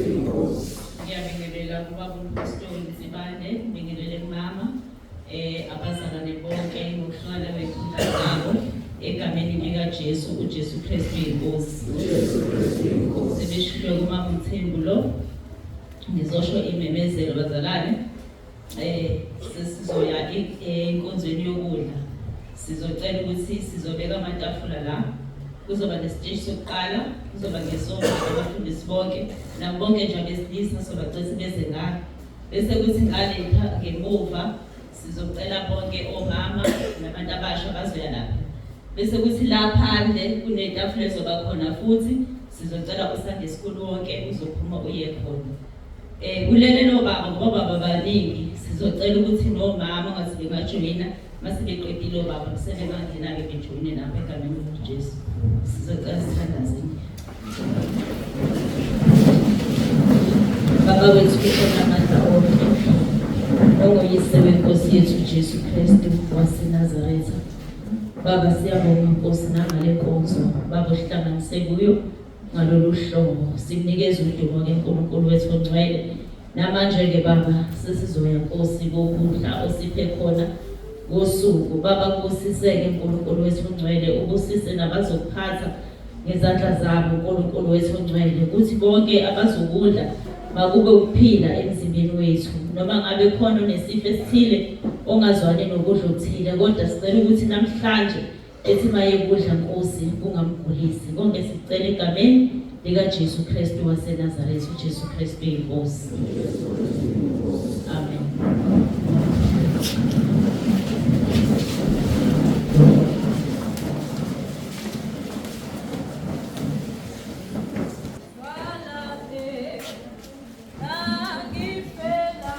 iNkosi. Ngiyabingelela kubaba uMphostoli Nsibande, ngibingelele kumama, abazalwane bonke ngokuhlala bekhundla zabo egameni lika Jesu, uJesu Kristu iNkosi. Sebeshilo kumama uMthembu lo, ngizosho imemezelo bazalwane. Sesizoya enkonzweni yokudla. Sizocela ukuthi sizobeka amatafula la. Kuzoba nesiteshi sokuqala, kuzoba ngesonto abafundisi bonke, nabo bonke nje abesilisa sobacela beze ngalo. Bese kuthi ngale ngemuva sizocela bonke omama nabantu abasha bazoya lapha. Bese kuthi la phandle kunetafula ezoba khona futhi sizocela uSunday school wonke uzophuma uye khona. Kulele lobaba ngoba baba baningi sizocela ukuthi nomama ngathi bengajoyina mase beqedile obaba sebengangena-ke bejoyine nabo egameni likaJesu. Sizocela sithandaze. Baba wethu onamandla onke, ongoyise wenkosi yethu Jesu Kristu waseNazaretha. Baba siyabonga Nkosi nangale nkonzo Baba ohlanganise kuyo ngalolu hlobo. Sikunikeza udumo ke Nkulunkulu wethu ongcwele. Namanje ke Baba sesizoya Nkosi kokudla osiphe khona ngosuku. Baba kubusiseke Nkulunkulu wethu ongcwele, ubusise nabazokuphatha ngezandla zabo Nkulunkulu wethu ongcwele, ukuthi bonke abazokudla makube ukuphila emzimbeni wethu. Noma ngabe khona onesifo esithile ongazwani nokudla okuthile, kodwa sicela ukuthi namhlanje ethi mayekudla Nkosi kungamgulisi. Konke sikucela egameni likaJesu Kristu waseNazaretha, uJesu Kristu iNkosi. Amen.